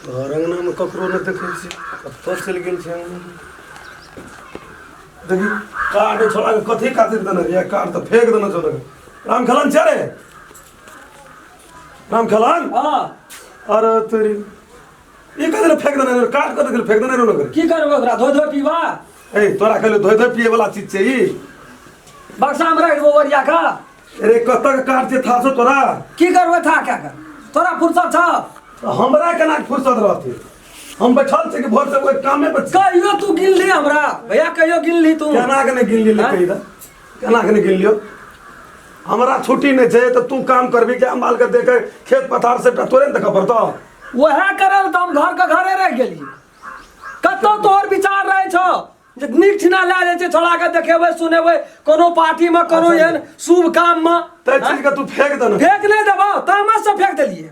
घर अङ्गनामे ककरो नहि देखै छियै, कतऽ चलि गेल छै अङ्गना? देखी कार्ड छोड़ा के कथी खातिर देने रहियै? कार्ड तऽ फेंक देने छौ। राम खेलन छै रे, राम खेलन। हाँ। अरे तेरी, ई कथी लए फेंक देने रहियै? कार्ड कथी लए फेंक देने रहो नगर? की करबै ओकरा, धो धो पीबा? ए, तोरा कहलियौ धोइ धोइ पिए वाला चीज छै ई? बक्सा में रख देबो ओरिया का। अरे, कतऽ के कार्ड छै, था छौ तोरा? की करबै था क्या कर, तोरा फुर्सत छौ? तऽ हमरा केना फुर्सत रहतै? हम बैठल छी कि भोर से कोई कामे पर छी। कहियो तू गिन ली हमरा भैया? कहियो गिन ली तू? केना के नहि गिन लियै? हाँ? कही तऽ केना के नहि गिन लियौ? हमरा छुट्टी नहि छै तऽ तू काम करबी कि माल के देखे, खेत पथार सबटा तोरे ने देखऽ पड़तौ। वएह करल तऽ हम घर के घरे रहि गेली। कतौ तोहर विचार रहै छौ जे नीक ठिना लए जाइ छै छोड़ा के, देखेबै सुनेबै कोनो पार्टी में, कोनो एहन शुभ काम में। तै चीज के तू फेंक देना। फेंक नहि देबौ, तामस से फेंक देलियै।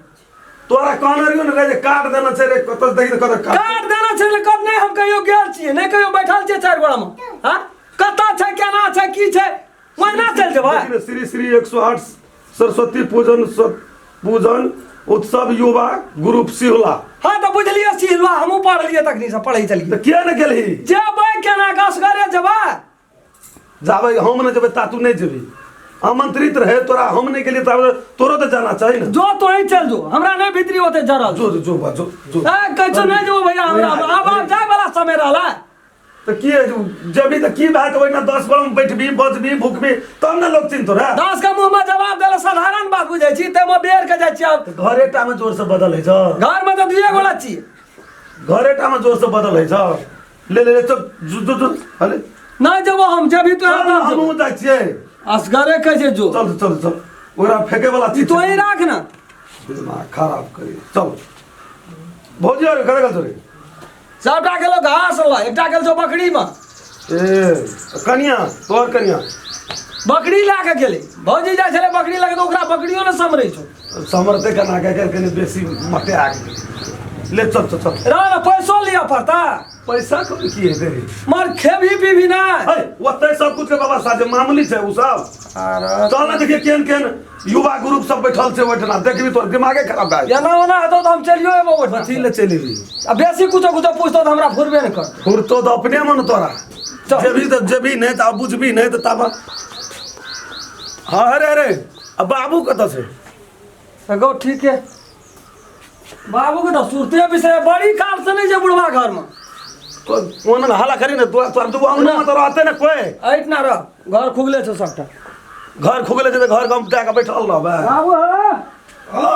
तोरा कहने रहियो ने रे जे काट देना छै रे, कतऽ देखी तऽ कतऽ काट काट देना छै लेकिन कब नहि हम कहियो गेल छियै, नहि कहियो बैठल छियै चारि गोड़ा में। हाँ, कतऽ छै, केना छै, की छै, ओहिना चलि जेबै? देखी ने, श्री श्री 108 सरस्वती पूजन पूजन उत्सव युवा ग्रुप सिहुला। हाँ, तऽ बुझलियै, सिहलवा हमहूँ पढ़लियै, तखनी से पढ़ै छलियै। तऽ किया ने गेलही? जेबै केना कऽ, असगरे जेबै? जाबै हम नहि जेबै ता तू नहि जेबी? आमंत्रित रहे तोरा, हम नहि गेलियै तब तोरो तऽ जाना चाही ने। जो तोही चल जो, हमरा नहि भीतरी ओते जरल। जो जो बा, जो जो। ए, कहै छौ नहि जेबो भैया हमरा, आब आब जाय वाला समय रहला। तऽ की है, जेबी तऽ की भए जेतै? ओहिना 10 गोड़ा मे बैठबी, बजबी, भुकबी, तब ने लोक चिन्हतो रे। 10 के मुंह में जवाब देला साधारण बात बुझै छी, ताहिमे बेर के जाइ छी आब। घरे टा मे जोर से बदल है छौ? घर में तऽ दुइए गोला छी। घरे टा मे जोर से बदल है छौ? ले ले ले, चल जो जो जो, अरे। नहि जेबो हम, जेबही तो। चल, हमहूँ जाइ छियै। असगरे कहै छै जो। चल चल चल, ओकरा फेके वाला चीज तोही राख ने। दिमाग खराब करी। चल भौजी, आर करे गेल छोरे? सबटा गेलो घास ल, एकटा गेल छौ बकरी में। ए कनिया, तोहर कनिया? बकरी लए के गेलै। भौजी जाइ छलै बकरी लए के तऽ ओकरा बकरियो ने सम्हरै छौ। समरते केना के कनि बेसी मटे आ गेलै। ले चल चल चल। रह ने, पैसो लिअ पड़ता। पैसा कोन की हेतै रे? मर खेबही पीबही ना? है, ओतै सब कुछ के व्यवस्था छै, मामूली छै उ सब। चल ने, देखिए केहन केहन युवा ग्रुप सब बैठल छै ओहिठिना, देखबी तोर दिमागे खराब भए जेतौ। एना ओना हेतौ तऽ हम चलियो एबो ओहिठिना। कथी ले चलि एबही? आ बेसी कुछो कुछो पूछतौ तऽ हमरा फुरबे नहि करतौ। फुरतो तऽ अपने मन तोरा। चल। जेबही तऽ जेबही, नहि तऽ आब बुझबी नहि तऽ तब। हाँ, अरे अरे, आ बाबू कतऽ छै? तऽ गौ ठीक है, बाबूके तऽ सुरते बिसरे बड़ी काल से नहि छै बुढ़वा घरमे। तो ओना हल्ला करी ने तोरा, तोरा दूगो अंगना में तो रहते ने कोई। एहिठिना रह, घर खुगले छौ सबटा। घर खुगले छै तऽ घर हम जाके बैठल रहबै। बाबू हौ,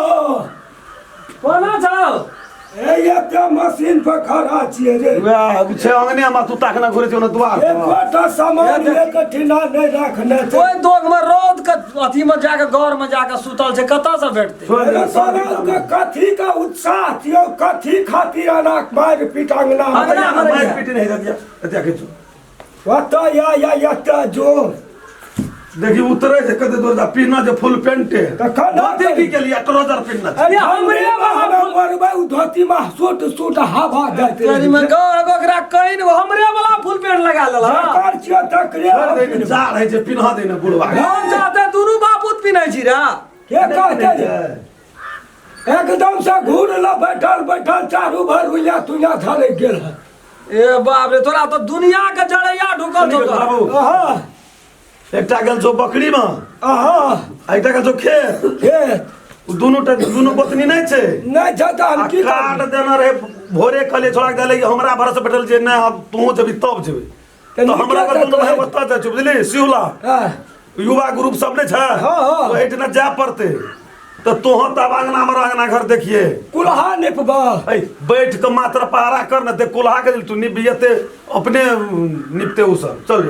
कोना छौ? ए, एते मशीन पर खड़ा छियै रे। वएह छै अंगने में, तू ताकना घुरे छै ओने दुआर पर। एकोटा सामान एक ठिना नहि रखने छै। ओहि दोग में रौद के अथी में जाके, घर में जाके सुतल छै, कतऽ से भेटतै? छोड़ि अरे दे, सब तोरा के कथी के उत्साह छियौ? कथी खातिर एना मारि पीट अंगना मे? अंगना मे मारि पीट नहि हेतै, एतिया खींचू। ओतऽ या या एतऽ जो। देखी उतरे छै कते दूर जा, पीना छै फुल पेंटे। तऽ केना? धोती की के लिए ट्राउजर पीना छै। अरे हमरे हमरे वाला हम पड़बै, उ धोती मे सूट सूट हवा जाइत तेरी रहै में छै। गौ एगो ओकरा कहि ने हमरे वाला फुल पेंट लगा लेला। जकर छियौ तकरे। छोड़ि दे ने, जाड़ होइ छै, पिन्ह दे ने बुढ़वा के। हम जाते दुनू बापूत पिन्है छी रे। के कहते जे एकदम से घूर ल बैठल बैठल चारू भर रुइया तुइया धरे गेल है। ए बाप रे, तोरा तऽ दुनिया के जड़ैया ढुकल छौ तोरा। बाबू। अहा। एकटा गेल छौ बकरी में। अहा। आ एकटा गेल छौ खेत। खेत। ओ दुनू टा दुनू गोतनी नहि छै? नहि छै तऽ हम आ की कार्ड करबै? देने रहे भोरे, कहलियै छोड़ा के देले कि हमरा भरोसे बैठल छै। नहि, आब तूहो जेबी तब जेबी। तऽ तऽ हमरा नीके दुनू तऽ भाय ओतऽ जाइ छै, बुझली, सिहुला। हाँ। युवा ग्रुप सब नहि छै? हाँ। ओहिठिना जाय पड़तै, तऽ तोहर तब अंगना मे अंगना घर देखिए। कुल्हा निपबा। ऐ, बैठ के मात्र पहरा कर ने, देख कुल्हा के तू निबियते अपने निपते उ सब। चल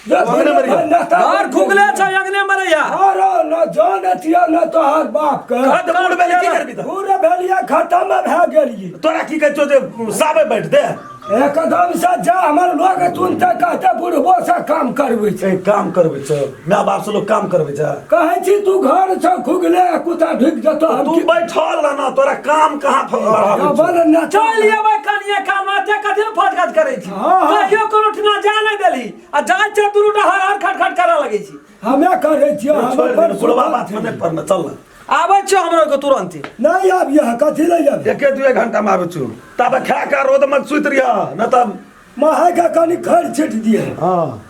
जो अंगने में रहिए। घर खुगले छै, अंगने में रहिया। अरे न जान छियै न तोहर बाप के। कह तऽ बूढ़ भेलै, की करबी तऽ? बूढ़ भेलियै, खतम भए गेलियै। तोरा की कहै छौ जे साबे बैठ दे। एकदम से जा हमर लोग सुनते कहते बुढ़बो से काम करबै छै। ए, काम करबै छै? माय बाप से लोग काम करबै छै? कहै छी तू घर छौ खुगले, कुत्ता ढुकि जेतौ, हम तू की बैठल रह ना, तोरा काम कहाँ बढ़ाबै छौ? बड़ ने चलि एबै कनिये काल मे, एते कथी लए फटखट करै छी? हाँ, हाँ। कहियो कोनो ठिना जाय नहि देलही, आ जाइ छै दुनू टा हर हर खट खट करऽ लगै छी। हमे करै छियै, हम छोड़ि बड़ दे, बुढ़वा बात में नहि पड़ना, चल ना। आबै छियौ हमरो के तुरन्ते। नहीं आबिए, कथी ले जाबे? एके दुए घंटा में आबै छु, तब खा के रोद में सुति रहिയ न तब महा के कनी खड़ छिट दिए। हाँ।